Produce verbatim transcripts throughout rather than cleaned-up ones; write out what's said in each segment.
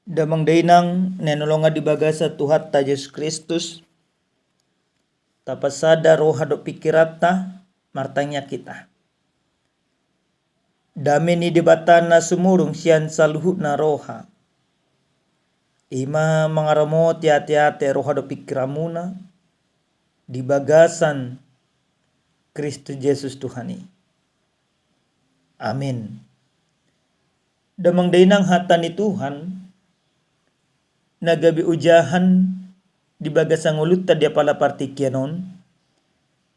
Damang dainang na hinaholongan di bagasan Tuhanta Jesus Kristus, tapasada roha dohot pingkiranta, martangiang hita. Dame ni Debata na sumurung sian saluhutna roha, i ma mangaramoti ateate, roha dohot pingkiranmuna di bagasan Kristus Jesus Tuhan i. Amin. Damang dainang, hata ni Tuhan na gabe ojahan di bagasan ngolunta di apala partingkian on,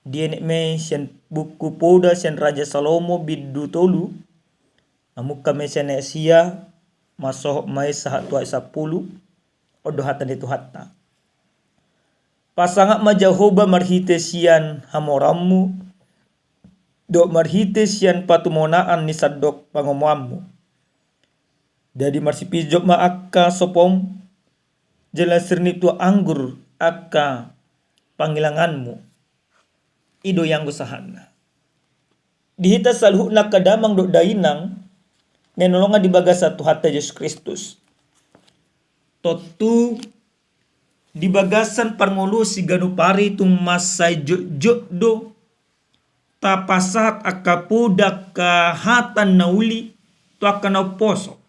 dienet ma i sian buku Poda sian Raja Salomo bindu tolu, mamungka ma i sian ayat sia, mansohot ma i sahat tu ayat sampulu. On do hata ni Tuhanta: Pasangap ma Jahowa marhite sian hamoraonmu, dohot marhite sian patumonaan ni sandok pangomoanmu. Jadi marsipinjot ma angka sopom, jala sirnip tuak anggur angka pangilanganmu. I do i anggo sahatna. Di hita saluhutna angka damang dohot dainang na hinaholongan di bagasan Tuhanta Jesus Kristus, tontu di bagasan parngoluon siganup ari tung mansai jotjot do tapasahat angka poda, angka hata na uli tu angka na umposo.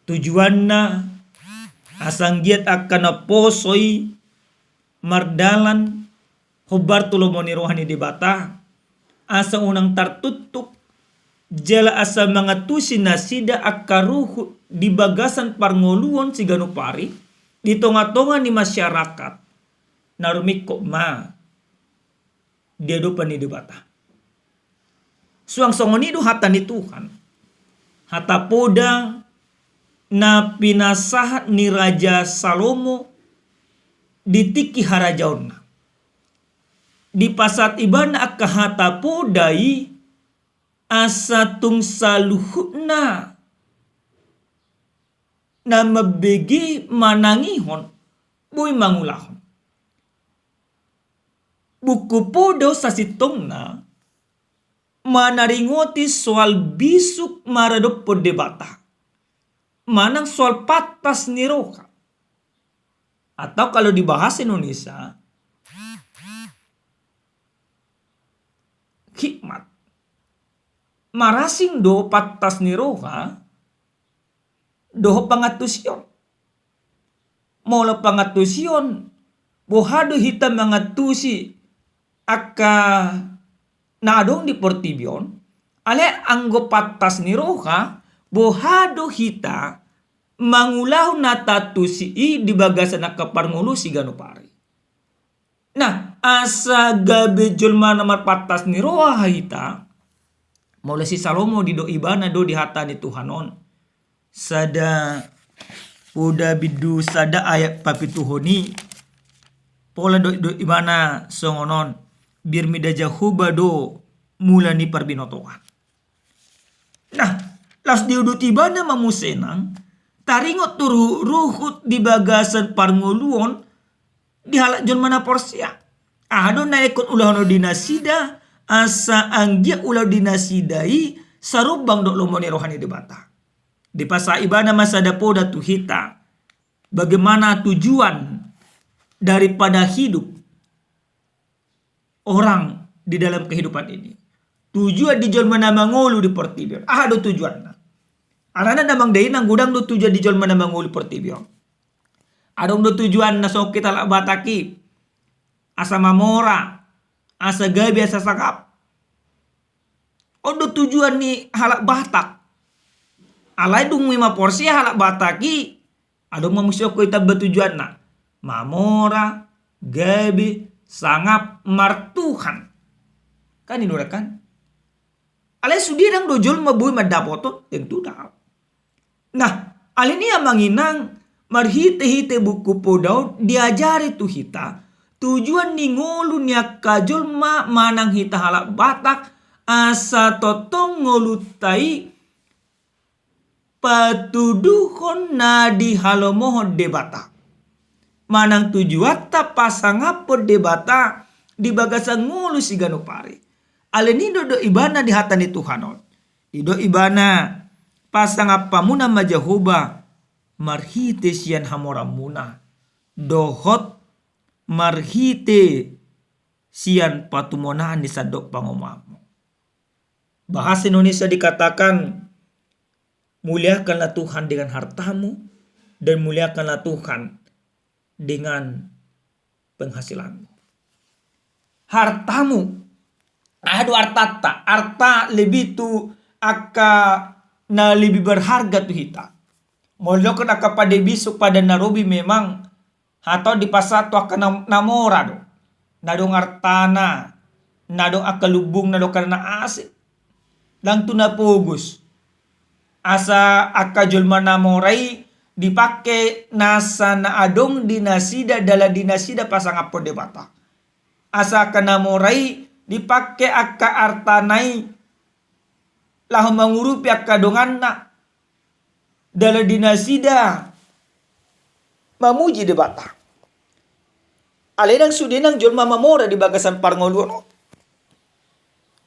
Tujuanna asa anggiat angka na umposo i mardalan hombar tu lomo ni roha ni Debata, asa unang tartuktuk, jala asa mangantusi nasida angka ruhut di bagasan parngoluon siganup ari di tongatonga ni masyarakat na rumingkot ma di adopan ni Debata. Suang songon i do hata ni Tuhan, hata poda na pinasahat ni Raja Salomo di tingki harajaonna. Dipasahat ibana angka hata poda i asa tung saluhutna na mambege manangihon boi mangulahon. Buku Poda on sasintongna manaringoti soal bisuk maradophon Debata manang soal pantas ni roha. Atau kalau di bahasa Indonesia, hikmat. Marasing do pantas ni roha dohot pangantusion. Molo pangantusion, boha do hita mangantusi angka na adong di portibi on? Alai anggo pantas ni roha, boha do hita mangulahon na taantusi i di bagasan angka parngoluon siganup ari? Nah, asa gabe jolma na marpantas ni roha hita, molo si Salomo didok ibana do di hata ni Tuhan on, sada Poda bindu sada ayat papituhon i, pola didok ibana songon on: Biar mida Jahowa do mula ni parbinotoan. Nah, laos diuduti ibana ma muse nang taringot tu ruhut-ruhut di bagasan parngoluon di halak jolma na porsea. Aha do na ingkon ulahon di nasida, asa anggiat ulaon di nasida i sarumbang dohot lomo ni roha ni Debata. Dipasahat ibana ma sada poda tu hita, bagaimana tujuan daripada hidup orang di dalam kehidupan ini. Tujuan di jolma na mangolu di portibi on, aha do tujuanna? Alana damang dainang, godang do tujuan di jolma na mangolu di portibi on. Adong do tujuanna songon hita halak Batak i, asa mamora, asa gabe, asa sangap. On do tujuan ni halak Batak. Alai dung i ma porsea halak Batak i, adong ma muse ingkon ditamba tujuanna. Mamora, gabe, sangap, martuhan. Kan i do kan? Alai sude ndang do jolma boi mandapothon, tentu daong. Nah, alani i amang inang, marhite-hite buku Poda on diajari tu hita tujuan ni ngolu ni angka jolma manang hita halak Batak, asa tongtong ngolunta i patuduhon na dihalomohon Debata. Manang tujuanta pasangaphon Debata di bagasan ngolu siganup ari. Alani i do didok ibana di hata ni Tuhan on. Didok ibana, pasangaphonmuna ma Jahowa marhite sian hamoraonmuna, dohot marhite sian patumonaan ni sandok pangomoanmu. Bahasa Indonesia dikatakan, muliakanlah Tuhan dengan hartamu, dan muliakanlah Tuhan dengan penghasilanmu. Hartamu, aha do artanta, arta lebih tu angka na lebih berharga tu hita. Molo angka pande bisuk, pande na robi memang hatop dipasahat tu angka na, na mora do. Na adong artana, na adong angka lumbungna dohot angka na asing. Ndang tu na pogos. Asa angka jolma na mora i dipake nasa na adong di nasida, dalan di nasida pasangaphon Debata. Asa angka na mora i dipake angka artana i laho mangurupi angka donganna, dalan di nasida mamuji Debata. Alai ndang sude nang jolma mamora di bagasan parngoluon on.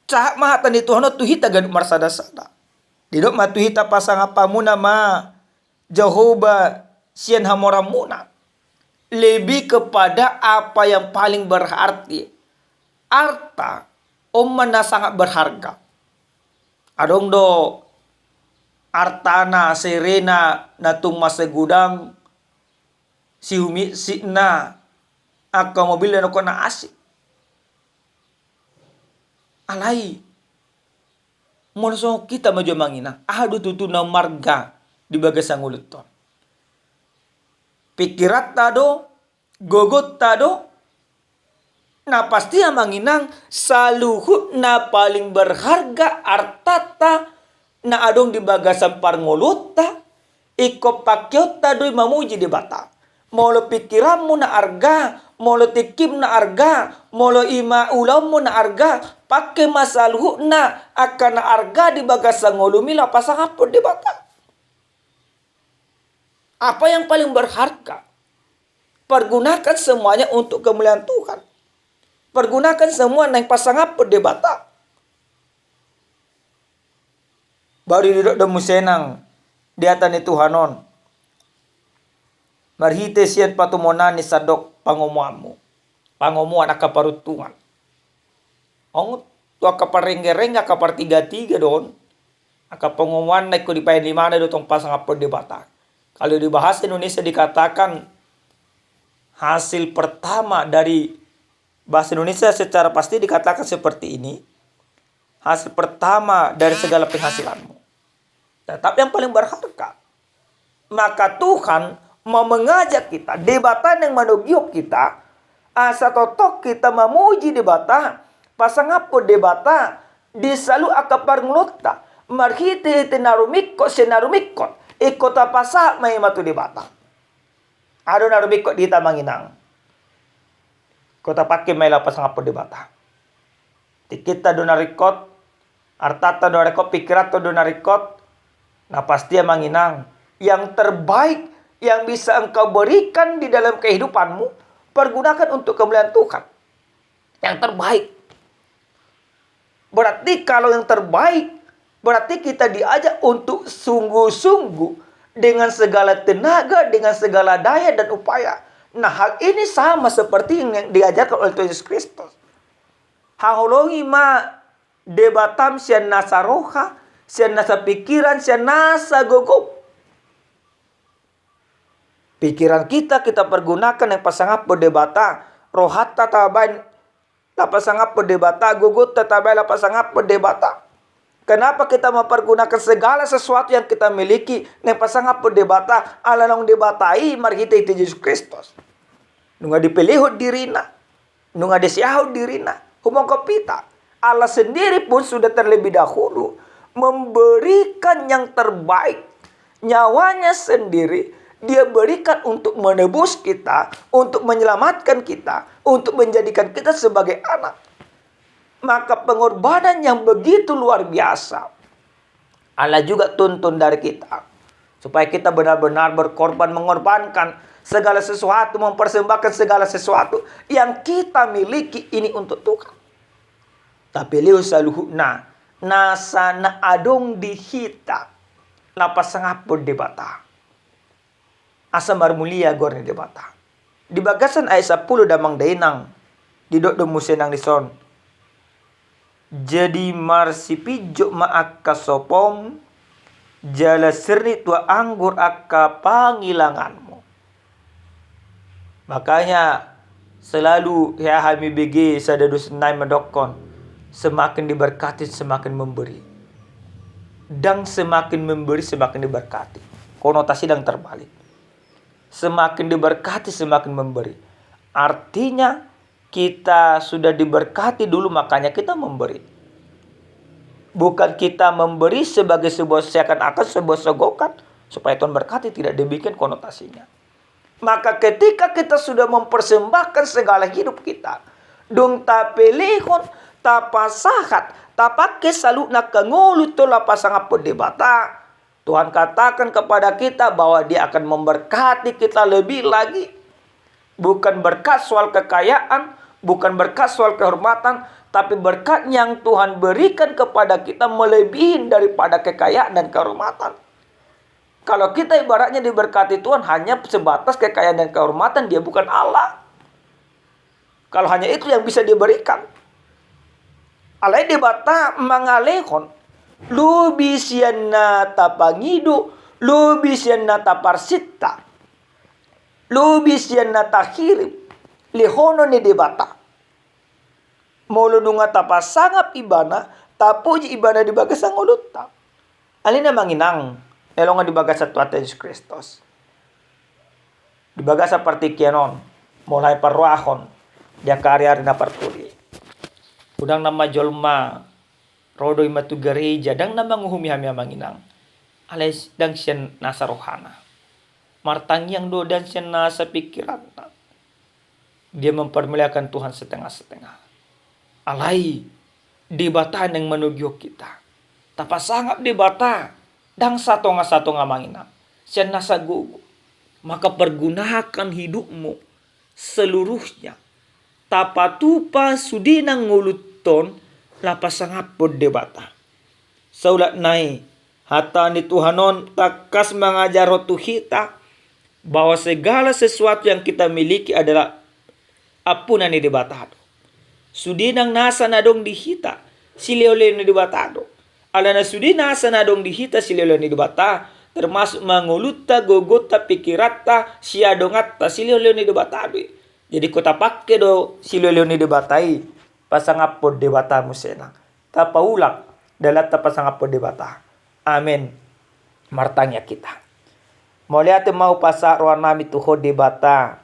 Sahat ma hata ni Tuhan on tu hita ganup marsada-sada. Didok ma tu hita, pasangaphon hamuna ma Jahowa sian hamoraonmuna. Lebih kepada apa yang paling berarti. Arta on ma na sangat berharga. Adong do artana serena na tung mansai godang, sihumisikna, angka mobilna dohot na asing. Alai molo songon hita ma jo amang inang, aha do tutu na marga di bagasan ngolunta on? Pikiranta do, gogonta do, na pasti amang inang, saluhut na paling berharga artanta na adong di bagasan parngoluonta, ingkon pakeonta do i mamuji Debata. Molo pikiranmu na arga, molo tingkim na arga, molo i ma ulaonmu na arga, pake ma saluhutna angka na arga di bagasan ngolumi laho pasangaphon Debata. Apa yang paling berharga? Pergunakan semuanya untuk kemuliaan Tuhan. Pergunakan semua naeng pasangaphon Debata. Baru didok do muse nang di hata ni Tuhan on, marhite sian patumonaan ni sandok pangomoanmu. Pangomoan angka paruntungan. Ong tu angka parenggerengga, angka partigatiga do on. Angka pangomoan na ingkon dipaima do tong pasangaphon Debata. Kalau di bahasa Indonesia dikatakan hasil pertama dari, bahasa Indonesia secara pasti dikatakan seperti ini, hasil pertama dari segala penghasilanmu. Tetap yang paling berharga. Maka Tuhan mau mengajak kita, Debata yang manogihon kita, asa tongtong kita mamuji Debata, pasangaphon Debata di saluhut angka parngoluonta, marhitehite na rumingkot sian na rumingkot, ingkon tapasahat ma i ma tu Debata. Adong na rumingkot di hita amang inang, ingkon tapake ma i laho pasangaphon Debata. Tingkinta do na ringkot, artanta do na ringkot, pikiranta do na ringkot. Na pasti amang inang, yang terbaik yang bisa engkau berikan di dalam kehidupanmu, pergunakan untuk kemuliaan Tuhan. Yang terbaik. Berarti kalau yang terbaik, berarti kita diajak untuk sungguh-sungguh dengan segala tenaga, dengan segala daya dan upaya. Nah, hal ini sama seperti yang diajarkan oleh Tuhan Yesus Kristus. Haholongi ma Debatam sian nasa roha, sian nasa pikiran, sian nasa gogom. Pikiran kita, kita pergunakan naeng pasangaphon Debata, rohanta tabaen laho pasangaphon Debata, gogonta tabaen laho pasangaphon Debata. Kenapa kita mempergunakan segala sesuatu yang kita miliki naeng pasangaphon Debata? Ala naung Debata i marhitehite Jesus Kristus. Nunga dipelehon dirina, nunga diseahon dirina, humongkop hita. Allah sendiri pun sudah terlebih dahulu memberikan yang terbaik, nyawanya sendiri Dia berikan untuk menebus kita, untuk menyelamatkan kita, untuk menjadikan kita sebagai anak. Maka pengorbanan yang begitu luar biasa. Allah juga tuntun dari kita supaya kita benar-benar berkorban, mengorbankan segala sesuatu, mempersembahkan segala sesuatu yang kita miliki ini untuk Tuhan. Tapelehon saluhutna nasa na adong di hita laho pasangaphon Debata. asa marmulia goar ni Debata. Di bagasan ayat sampulu damang dainang, didok do muse nang dison. Jadi marsipinjot ma angka sopom, jala sirni tuak anggur angka pangilanganmu. Makanya selalu hea hami B G sada dosen nai mandokkon, semakin diberkati semakin memberi. Ndang semakin memberi semakin diberkati. Konotasi ndang terbalik. Semakin diberkati semakin memberi. Artinya kita sudah diberkati dulu makanya kita memberi. Bukan kita memberi sebagai sebuah seakan-akan sebuah sogokan supaya Tuhan berkati, tidak demikian konotasinya. Maka ketika kita sudah mempersembahkan segala hidup kita, dung tapelehon, tapasahat, tapake saluhutna angka ngolu tu laho pasangaphon Debata, Tuhan katakan kepada kita bahwa Dia akan memberkati kita lebih lagi. Bukan berkat soal kekayaan, bukan berkat soal kehormatan, tapi berkat yang Tuhan berikan kepada kita melebihi daripada kekayaan dan kehormatan. Kalau kita ibaratnya diberkati Tuhan hanya sebatas kekayaan dan kehormatan, Dia bukan Allah. Kalau hanya itu yang bisa Dia berikan. Alai Debata mangalehon, lobi sian na tapangido, lobi sian na taparsinta, lobi sian na tahirim, lehonon ni Debata. Molo nunga tapasangap Ibana, tapuji Ibana di bagasan ngolunta. Alani i amang inang, na hinaholongan di bagasan Tuhanta Jesus Kristus. Di bagasan partingkian on, molo hami parrohahon, di angka ari-ari na parpudi. Unang nama jolma, ro do i ma tu gareja, ndang na manguhumi hami amang inang. Alai ndang sian nasa rohana. Martangiang do ndang sian nasa pingkiranna. Dia mempermuliakan Tuhan setengah-setengah. Alai, Debata naeng manogihon hita. Tapasangap Debata, ndang satonga-satonga amang inang. Sian nasa gogo. Maka pergunakan hidupmu seluruhnya. Tapatupa sude na ngolunta on laho pasangaphon Debata. Saulak nai, hata ni Tuhan on tangkas mangajarhon tu hita, bahwa segala sesuatu yang kita miliki adalah ampunan ni Debata do. Sude nang nasa na adong di hita, silehon-lehon ni Debata do. Alana sude nasa na adong di hita, silehon-lehon ni Debata, termasuk ma ngolunta, gogonta, pingkiranta, siadonganta, silehon-lehon ni Debata do i. Jadi, ingkon tapake do silehon-lehon ni Debata i, pasangaphon Debata muse nang. Tapaulak, dalan tapasangaphon Debata. Amen. Martangiang hita. Mauliate ma hupasahat roha nami tu Ho Debata.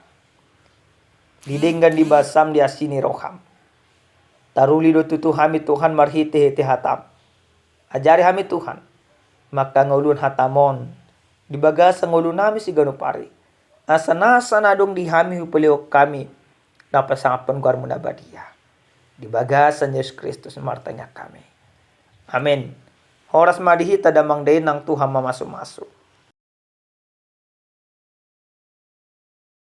Di denggan ni basam di asi ni roham. Taruli do tutu hami Tuhan marhite-hite hatam. Ajari hami Tuhan. Mangkangoluhon hatam on. Di bagasan ngolu nami siganup ari. Asa nasa na adong di hami hupalehon hami. Laho pasangaphon goarmu na badia. Di bagasan Jesus Kristus martangiang hami. Amen. Horas ma di hita damang dainang Tuhan mamasu-masu.